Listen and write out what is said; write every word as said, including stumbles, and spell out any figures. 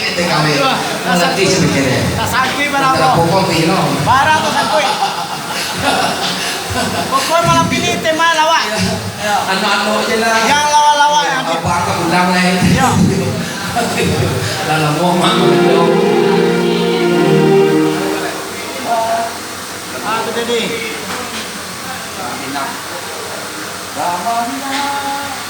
Teh kami. Letih sedikit ya. Tak sangkui barang tu. Pokok tu, you know. Barang tu sangkui. Pokok malam kini tema lawak. Anak-anak je lah. Yang lawak-lawak yang Abang tak pulang lah. Ya. Dah lama mak.